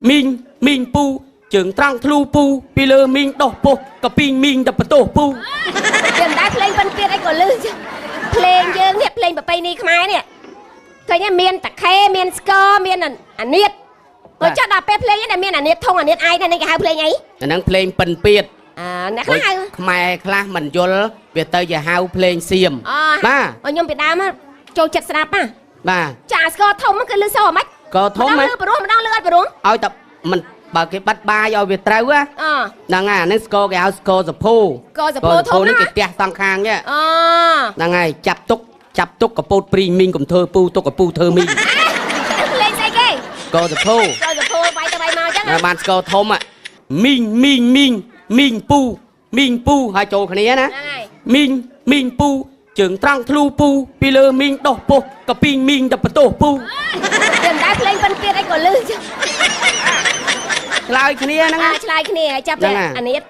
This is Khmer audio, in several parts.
មីងមីងពូជើងត្រង់ធ្លូពូពីលើមីងដោះពោះកពីងមីងតែបន្ទោសពូ វាមិនដែរភ្លេងពិនទៀតអីក៏លឺចឹងភ្លេងយើងនេះភ្លេងប្រពៃណីខ្មែរនេះឃើញទេមានតាខេមានស្គរមានអានៀតបើចុះដល់ពេលភ្លេងនេះមានអានៀតធុងអានៀតឯងនេះគេហៅភ្លេងអី អាហ្នឹងភ្លេងពិនពៀត អាអ្នកខ្លះហៅ ខ្មែរខ្លះមិនយល់វាទៅជាហៅភ្លេងសៀម អូ បាទ ខ្ញុំពីដើមចូលចិត្តស្ដាប់ហ่ะ បាទ ចាស្គរធំគឺលឺសូរហ្មិច ក៏ធំ ម្ដងលឺព្រោះម្ដងលឺអត់ព្រោះ ឲ្យតែមិនបើគេបាត់បាយឲ្យវាត្រូវហ៎ អ ហ្នឹងហើយអានេះស្គរគេហៅស្គរសភូ ស្គរសភូធំ នេះគេផ្ទះសងខាងទេ អូ ហ្នឹងហើយចាប់ទុកចាប់ទុកកពូតព្រីងមីងកុំធ្វើពូទុកកពូធ្វើមីង ភ្លេងស្អីគេ ស្គរសភូ ស្គរសភូវាយទៅវាយមកអញ្ចឹង បានស្គរធំមីងមីងមីងមីងពូមីងពូហើយចូលគ្នាណាមីងមីងពូជើងត្រង់ធ្លូពូពីលើមីងដោះពោះកពីងមីងតែបន្ទោសពូ វាមិនដែរភ្លេងពិនទៀតអីក៏លឺចឹង ឆ្លើយគ្នាហ្នឹង ឆ្លើយគ្នាចាប់អានៀត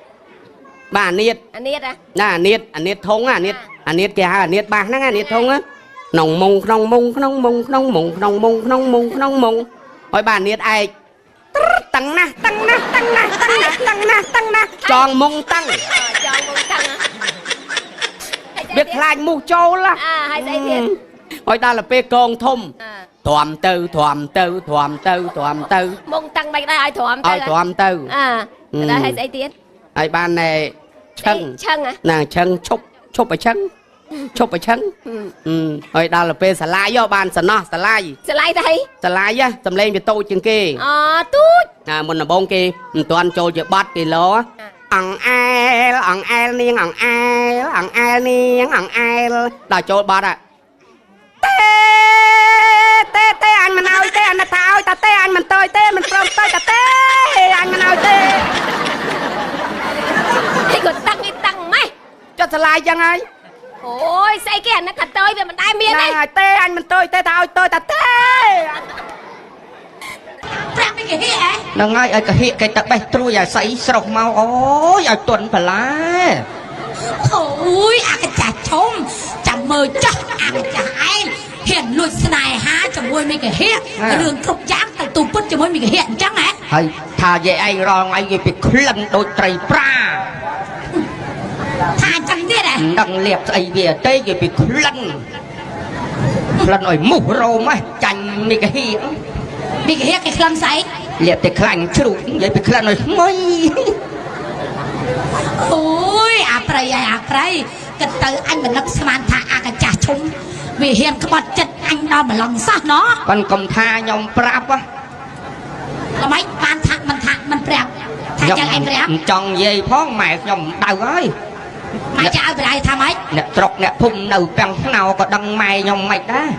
បាទអានៀត អានៀត ណាអានៀតអានៀតធុងអានៀតអានៀតគេហៅអានៀតបាសហ្នឹងអានៀតធុងក្នុងមុងក្នុងមុងក្នុងមុងក្នុងមុងក្នុងមុងក្នុងមុងក្នុងមុងហើយបាទអានៀតឯកតឹងណាស់តឹងណាស់តឹងណាស់តឹងណាស់តឹងណាស់តឹងណាស់ចងមុងតឹង ចងមុងតឹង វាខ្លាចមូសចូល អាហើយស្អីទៀត ហើយដល់ទៅពេលកងធំទ្រាំទៅទ្រាំទៅទ្រាំទៅទ្រាំទៅ មុងតឹងមិនដែរឲ្យទ្រាំទៅ ឲ្យទ្រាំទៅ អាដល់ហើយស្អីទៀត ហើយបានណែឆឹង ឆឹង ណាឆឹងឈប់ឈប់ឲ្យឆឹងឈប់ឲ្យឆឹងហើយដល់ទៅពេលសាឡាយបានសំណោះសាឡាយ សាឡាយទៅ សាឡាយសំលេងវាតូចជាងគេ អូទូច ណាមុនដំបូងគេមិនទាន់ចូលជាបាត់គេលោអង្អែលអង្អែលនាងអង្អែលអង្អែលនាងអង្អែលដល់ចូលបាត់ទេទេទេអញមិនឲ្យទេអញថាឲ្យតាទេអញមិនទៅទេមិនព្រមទៅតាទេអញមិនឲ្យទេ គេក៏តាំងគេតាំងម៉េះ ចុះសាឡាយចឹងហើយ អូយស្អីគេអានេះថាទៅវាមិនដែរមានទេ ទេអញមិនទៅទេថាឲ្យទៅតាទេ ប្រាក់មីកាហិហ៎ ហ្នឹងហើយឲ្យកហិគេទៅបេះត្រួយអាស័យស្រុះមកអូយឲ្យទន់បន្លែ អូយអាកាចាស់ធំចាំមើលចោះអាកាចាស់ឯងហ៊ានលួចស្នេហាជាមួយមីកាហិរឿងគ្រប់យ៉ាងទៅទូពុតជាមួយមីកាហិអញ្ចឹងហ៎ ហើយថាយាយឯងរងឯងវាពីក្លិនដូចត្រីប្រា ថាអញ្ចឹងទៀតហ៎ មិនដឹងលៀបស្អីវាទេគេពីក្លិនក្លិនឲ្យមូសរោមហ៎ចាញ់មីកាហិ មីកាហិគេក្លិនស្អី លៀបតែខ្លាញ់ជ្រូកនិយាយពីក្លិនឲ្យស្ងុយ អូយអាប្រៃឯអាប្រៃគិតទៅអញមិននឹកស្មានថាអាកាចាស់ឈុំវាហ៊ានក្បត់ចិត្តអញដល់ម្លងសោះណោះ ប៉ិនកុំថាខ្ញុំប្រាប់ហ៎ ល្មិចបានថាមិនថាមិនប្រាប់ថាចឹងឯងប្រាប់ មិនចង់និយាយផងម៉ែខ្ញុំដៅហើយ ម៉ែចាឲ្យប្រៃថាម៉េច អ្នកត្រុកអ្នកភូមិនៅពាំងស្នោក៏ដឹងម៉ែខ្ញុំមិនដែរ